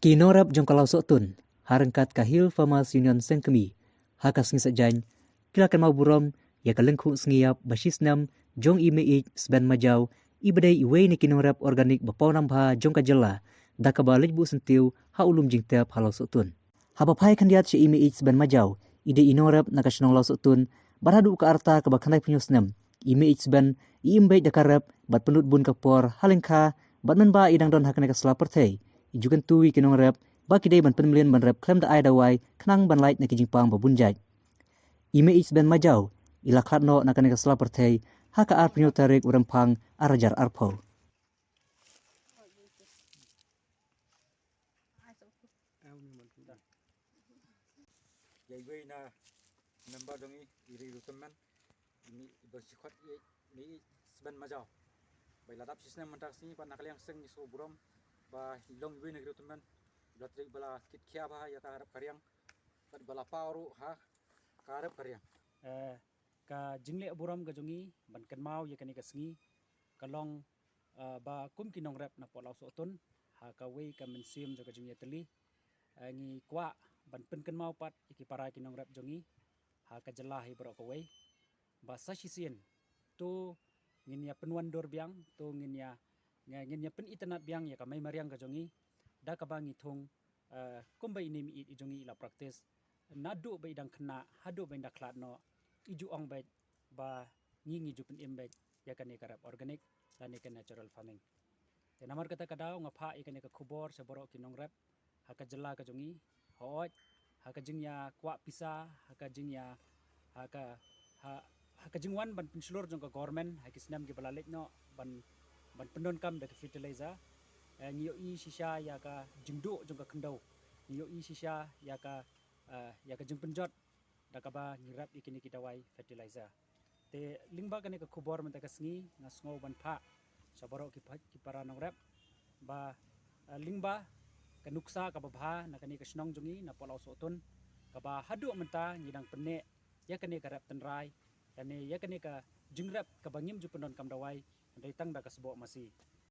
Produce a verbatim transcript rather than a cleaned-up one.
Ki nongrep jong ka Lawsohtun, ha ryngkat ka Hill Farmers Union Sengkmie, ha ka sngi Saitjaiñ, ki la kynmaw burom ïa ka lyngkhuh sngi ïap ba shi snem jong i Meiij Sben Majaw, i ba dei iwei na ki nongrep organic ba pawnam bha jong ka jylla, da kaba leit buh syntiew ha u lum jingtep ha Lawsohtun. Haba phai khyndiat sha i Meiij Sben Majaw, i dei i nongrep na ka shnong Lawsohtun, bad haduh ka rta kaba khyndaiphew snem, i Meiij Sben i im beit da ka rep bad pynlut bun ka por ha lyngkha, bad mynba i dang don ha kane ka sla pyrthei, i ju kyntu ïa ki nongrep ba ki dei ban pynmlien ban rep khlem da ai dawai khnang ban lait na ki jingpang ba bun jait. I Meiij Sben Majaw i la khlad noh na kane ka sla pyrthei ha ka arphew tarik u Rymphang arhajar arphew. Ïa iwei na member jong ngi, i Riewtymmen, i Meiij, i ba shi khot i Meiij Sben Majaw, ba i la dap shi snem mynta ka sngi, bad na ka liang seng ngi sngewburom ba i long iwei na ki Riewtymmen ba la trei, ba la kit khia bha ïa ka rep ka riang, bad ba la paw ruh ha ka rep ka riang. Eh, ka jingleh burom ka jong ngi ban kynmaw ïa kane ka sngi ka long, eh, ba kum ki nongrep na poh Lawsohtun, ha kawei ka mynsiem jong ka jingïatylli, eh, ngi kwah ban pynkynmaw pat ïa ki para ki nongrep jong ngi ha ka jylla hi baroh kawei, ba sa shisien to ngin ïa pynwandur biang, to ngin ïa, ngin ïa pynitynnad biang ïa ka mei mariang ka jong ngi, da kaba ngi thung, eh, kumba ine i Meiij i jong ngi i la practice, naduh ba i dang khynnah haduh ba i dang khlad noh, i ju ong beit ba ngi, ngi ju pynim beit ïa kane ka rep organic lane ka natural farming. Te namar kata ka daw nga phah ïa kane ka khubor sha baroh ki nongrep ha ka jylla ka jong ngi, hooid, ha ka jingïakwah pisa, ha ka jingïa, ha ka, ha, ha ka jingwan ban pynshlur jong ka government ha ki snem kiba la leit noh ban, ban pyndonkam da ka fertilizer, eh, ngi ïohi shisha ïa ka jingduh jong ka khyndew, ngi ïohi shisha ïa ka, eh, ïa ka jingpynjot da kaba ngi rep ïa kine ki dawai fertilizer. Te lyngba kane ka khubor mynta ka sngi nga sngew ban phah sha baroh ki pa-, ki para nongrep ba, eh, lyngba ka nuksa kaba bha na kane ka shnong jong ngi na poh Lawsohtun, kaba haduh mynta ngi dang pynneh ïa kane ka rep tynrai, lane ïa kane ka jingrep kaba ngim ju pyndonkam dawai, hynrei tang da ka sboh masi.